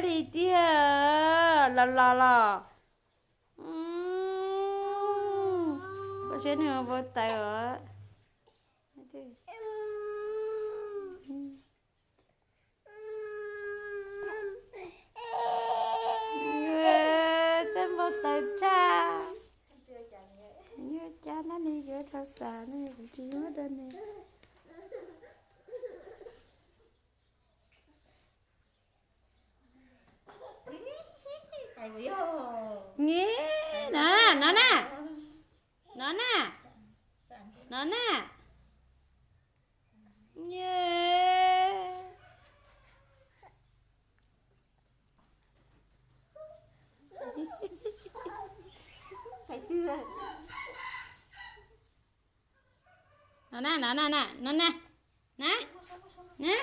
Li tiag, los los los. Koj saib nws npau taws os. Txawj npau taws tshaj. Yuav cas no ne, yuav txhob xav ne, kuv tsis yuav rau ne. Nyi, no na, no na, no na, no na. Nyi. No na, no na, no na, na, na.